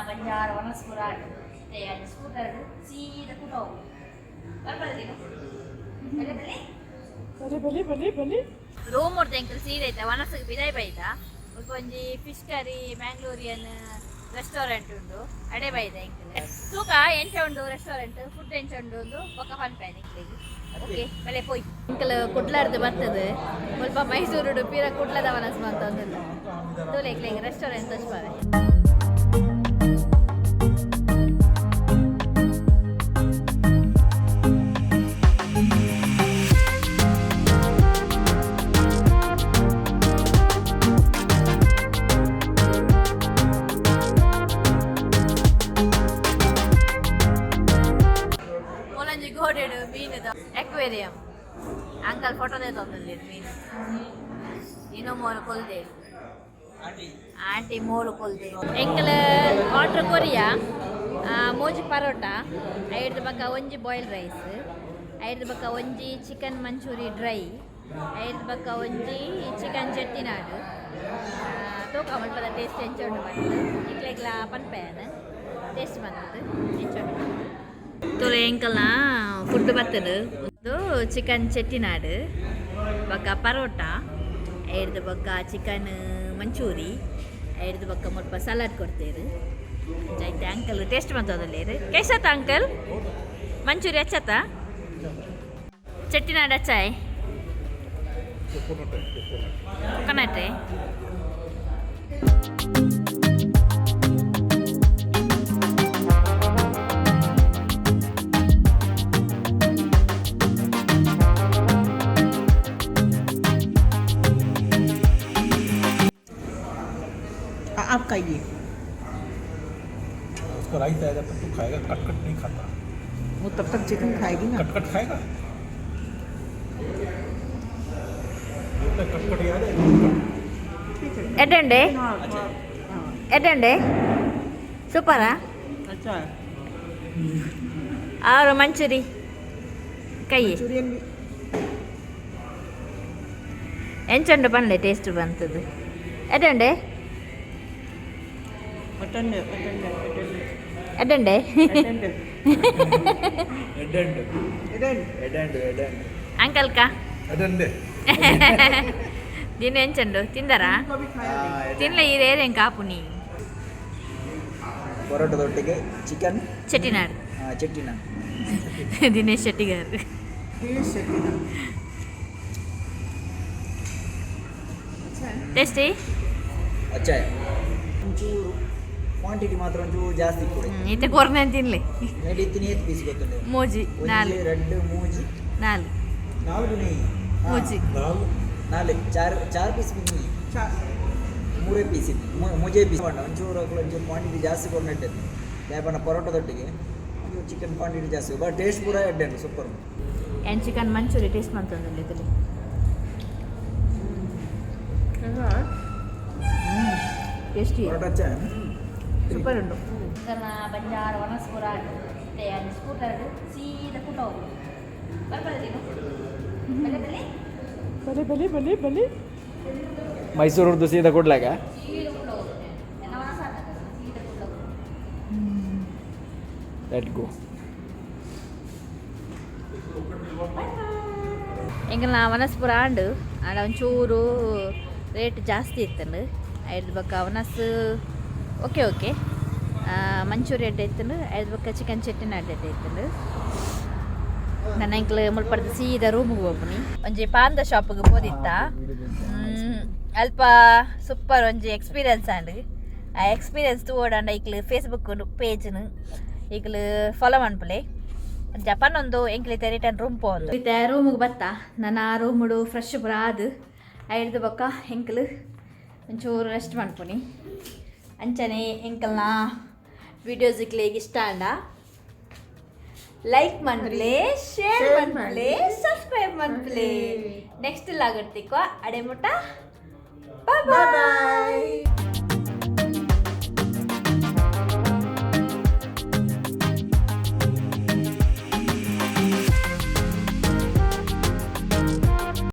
ಬಂಜಾರ ವನಸ್ಪುರ ಸ್ಕೂಟರ್ ಸೀದಾ ಕುಟ ಹೋಗು. ಬರ್ಬಲ್ಲ. ಬಲಿ ಬಲಿ ಬಲಿ ಬಲಿ. ರೂಮ್ ಹೊಡ್ದು ಎಂಕಲ್ ಸೀದಾ ಐತ ವನಸ್ಗೆ ಬಿದಾಯ್ ಬೈದ. ಮುಲ್ಪ ಒಂಜಿ ಫಿಶ್ ಕರಿ ಮ್ಯಾಂಗ್ಳೂರಿಯನ್ ರೆಸ್ಟೋರೆಂಟ್ ಉಂಡು, ಅಡೆ ಬೈದ ಎಂಕಲ್. ತೂಕ ಎಂಚ ಉಂಡು ರೆಸ್ಟೋರೆಂಟ್, ಫುಡ್ ಎಂಚ ಉಂಡು ಒಂದು ಬೊಕ್ಕ ಪನ್ಪೇನೆ ಎಂಕ್ಲೆಗ್. ಓಕೆ, ಬಲೆ ಪೋಯ್. ಎಂಕಲ್ ಕುಡ್ಲಾರ್ದು ಬರ್ತದೆ. ಮುಲ್ಪ ಮೈಸೂರುಡು ಪೀರ ಕುಡ್ಲದ ವನಸ್ ಮಂತ ಒಂದಿಲ್ಲ. ತೂಲೆ, ಎಂಕ್ಲೆಗ್ ರೆಸ್ಟೋರೆಂಟ್ ತೋಜ್ಪಾವೆ. ಮೂಲಂಜಿ ಗೋಡೆಡು ಮೀನುದ ಅಕ್ವೇರಿಯಂ. ಅಂಕಲ್ ಫೋಟೋ ತಂದಿಲ್ಲ ಮೀನು. ಇನ್ನು ಮೋಲು ಕೊಲ್ದೆ, ಆಂಟಿ ಮೋಲು ಕೊಲ್ದೆ. ಎಂಕಲ್ ಆರ್ಡರ್ ಕೊರಿಯಾ. ಮೋಜಿ ಪರೋಟ, ಐಡ್ದು ಬಕ್ಕ ಒಂಜಿ ಬಾಯ್ಲ್ ರೈಸ್, ಐಡ್ದು ಬಕ್ಕ ಒಂಜಿ ಚಿಕನ್ ಮಂಚೂರಿ ಡ್ರೈ, ಐಡ್ದು ಬಕ್ಕ ಒಂಜಿ ಚಿಕನ್ ಚೆಟ್ಟಿನಾಡು. ತೂಕ ಮಲ್ಪದ ಟೇಸ್ಟ್ ಎಂಚ ಉಂಡು ಬಂತು. ಇಕ್ಲೆಗ್ಲ ಪನ್ಪೇನ ಟೇಸ್ಟ್ ಬಂದದ್ದು ಎಂಚ ಉಂಡು. ತೂಲೆ, ಎಂಕಲ್ನ ಫುಡ್ ಬರ್ತದೆ. ಒಂದು ಚಿಕನ್ ಚೆಟ್ಟಿನಾಡು, ಬೊಕ್ಕ ಪರೋಟ, ಐಡ್ದು ಬೊಕ್ಕ ಚಿಕನ್ ಮಂಚೂರಿ, ಐಡ್ದು ಬೊಕ್ಕ ಮುಲ್ಪ ಸಲಾಡ್ ಕೊಡ್ತೇರು. ಐತೆ ಅಂಕಲ್ ಟೇಸ್ಟ್ ಬಂತದಲ್ಲೇರು. कैसा ಅಂಕಲ್? ಮಂಚೂರಿ ಅಚ್ಚತ? ಚೆಟ್ಟಿನಾಡು ಅಚ್ಚಾಯ್? ಕೊಕೊನಟ್. आप खाइए। उसका राइस आएगा तब तो खाएगा। कट कट नहीं खाता। वो तब तक चिकन खाएगी ना। कट कट खाएगा। बोलता है कट कट याद है, कट कट। ಎಡ್ಡೆ. हाँ हाँ। ಎಡ್ಡೆ, ಸೂಪರಾ? अच्छा है। ಆರು ಮಂಚೂರಿ ಕೈ. मंचूरियन भी। ಎಂಚುಂಡು ಪನ್ಲೆ, ಟೇಸ್ಟ್ ಬಂತದ್ದು ಎಡ್ಡೆ. मटन है, मटन है, मटन है। ಎಡ್ಡೆ. मटन है। ಎಡ್ ಅಂಡ್ इधर। ಎಡ್ ಅಂಡ್ ಎಡ್ ಅಂಡ್. ಅಂಕಲ್ ಕಾ. ಎಡ್ ಅಂಡ್. ದಿನ ಎಂಚುಂಡು, ತಿಂದರಾ? को भी खाया नहीं। ತಿನ್ಲೆ, ಇದೇನು ಕಾಪುನಿ. ಪರೋಟದೊಟ್ಟಿಗೆ ಚಿಕನ್ ಚೆಟ್ಟಿನಾಡು. ಚೆಟ್ಟಿನ. ದಿನೇಶ್ ಶೆಟ್ಟಿಗಾರ್. टेस्ट है ना, अच्छा है। ಟೇಸ್ಟಿ. ಅಚ್ಚಾ, ಒಂಚೂರು ಕ್ವಾಂಟಿಟಿ ಮಾತ್ರ ಒಂಚೂರು ಜಾಸ್ತಿ ಕೊಡಿ. ಇತ್ತೆ ಕೊರ್ನೆ ತಿನ್ಲೆ. ನೈಟ್ ಇತ್ತಿನ ಏತ್ ಪೀಸ್ ಗೊತ್ತುಂಡು? ಮೋಜಿ ನಾಲ್. ಒಂಜಿ, ರಡ್ಡ್, ಮೂಜಿ. ನಾಲ್. ನಾಲ್ಕು ನೇ. ಮೂಜಿ. ನಾಲ್. ನಾಲ್, ಚಾರ್, ಚಾರ್ ಪೀಸ್ ಬಿನ್ನಿ. चार. ಮೂರೇ ಪೀಸ್ ಇತ್ತು, ಮೂಜೇ ಪೀಸ್. ಒಂಚೂರು ಅಕುಲು ಒಂಚೂರು ಕ್ವಾಂಟಿಟಿ ಜಾಸ್ತಿ ಕೊಡ್ನೆಟ್ಟದ್ದು ದಾಯೆ ಪರೋಟದೊಟ್ಟಿಗೆ ಒಂಚೂರು ಚಿಕನ್ ಕ್ವಾಂಟಿಟಿ ಜಾಸ್ತಿ, ಬಟ್ ಟೇಸ್ಟ್ ಪೂರ ಎಡ್ಡೆ, ಸೂಪರ್. ಆ್ಯಂಡ್ ಚಿಕನ್ ಮಂಚೂರಿ ಟೇಸ್ಟ್ ಮಂತೊಂದುಲ್ಲೆ ತುಲೆ. कैसा है? ಟೇಸ್ಟಿ. ಪರೋಟ ಅಚ್ಚಾ. ಸೂಪರ್ ಉಂಡು. ಬಂಜಾರ ವನಸ್ಪುರ ಸ್ಕೂಟರ್ ಸೀದಾ ಕುಟ ಹೋಗು. ಬರ್ಬಲ್ಲ ಬಲೆ ಬಲೆ. ಬಲಿ ಬಲಿ ಬಲಿ ಬಲಿ. ಮೈಸೂರದ್ದು ಸೀದಾ ಕೊಡ್ಲಾಗ. ಸೀದಾ ಕುಡ್ಲ ಹೋಗು. ಎಲ್ಲ ವನಸ ಸೀದಾ ಕುಡ್ಲ ಹೋಗು. Let go. ಎಂಕಲ್ನ ವನಸ್ಪುರ ಆಂಡು. ಆಂಡ ಒಂಚೂರು ರೇಟ್ ಜಾಸ್ತಿ ಇತ್ತಂಡು. ಐದು ಬೊಕ್ಕ ವನಸ್ ಓಕೆ ಓಕೆ, ಮಂಚೂರಿ ಎಡ್ಡೆ ಇತ್ತಂಡು. ಐದು ಬೊಕ್ಕ ಚಿಕನ್ ಚೆಟ್ಟಿನಾಡ್ ಎಡ್ಡೆ ಇತ್ತಂಡು. ನನ್ನ ಎಂಕ್ಲು ಮುಲ್ಪಡ್ದು ಸೀದಾ ರೂಮಿಗೆ ಹೋಗ್ಬನಿ. ಒಂಜಿ ಪಾನ್ದ ಶಾಪ್ಗೆ ಪೋದಿತ್ತ. ಅಲ್ಪ ಸೂಪರ್ ಒಂಜಿ ಎಕ್ಸ್ಪೀರಿಯನ್ಸ್ ಆಂಡ್. ಆ ಎಕ್ಸ್ಪೀರಿಯನ್ಸ್ ತೂವೊಡಾಂಡ ಇಕ್ಲು ಫೇಸ್ಬುಕ್ ಪೇಜ್ನು ಇಕ್ಲು ಫಾಲೋ ಮನ್ಪುಲೆ. ಜಪಾನ್ ಒಂದು ಎಂಕ್ಲಿತೆ ರಿಟರ್ನ್ ರೂಮ್ ಪೋಂದು. ಇತ್ತೆ ರೂಮಿಗೆ ಬತ್ತ. ನನ್ನ ಆ ರೂಮುಡು ಫ್ರೆಶ್ ಪೂರ ಆದ್, ಐಡ್ದು ಬೊಕ್ಕ ಎಂಕ್ಲು ಒಂಚೂರು ರೆಸ್ಟ್ ಮನ್ಪುನಿ. ಅಂಚನೆ ಎಂಕಲ್ನ ವಿಡಿಯೋಸ್ ಇಕ್ಲೆಗ್ ಇಷ್ಟ ಆಂಡ ಲೈಕ್ ಮನ್ಪುಲೆ, ಶೇರ್ ಮನ್ಪುಲೆ, ಸಬ್ಸ್ಕ್ರೈಬ್ ಮನ್ಪುಲೆ. ನೆಕ್ಸ್ಟ್ ಲಾಗರ್ತಿಕ್ವ. ಅಡೆ ಮುಟ್ಟ ಬಾಯ್. ಬಾಯ್.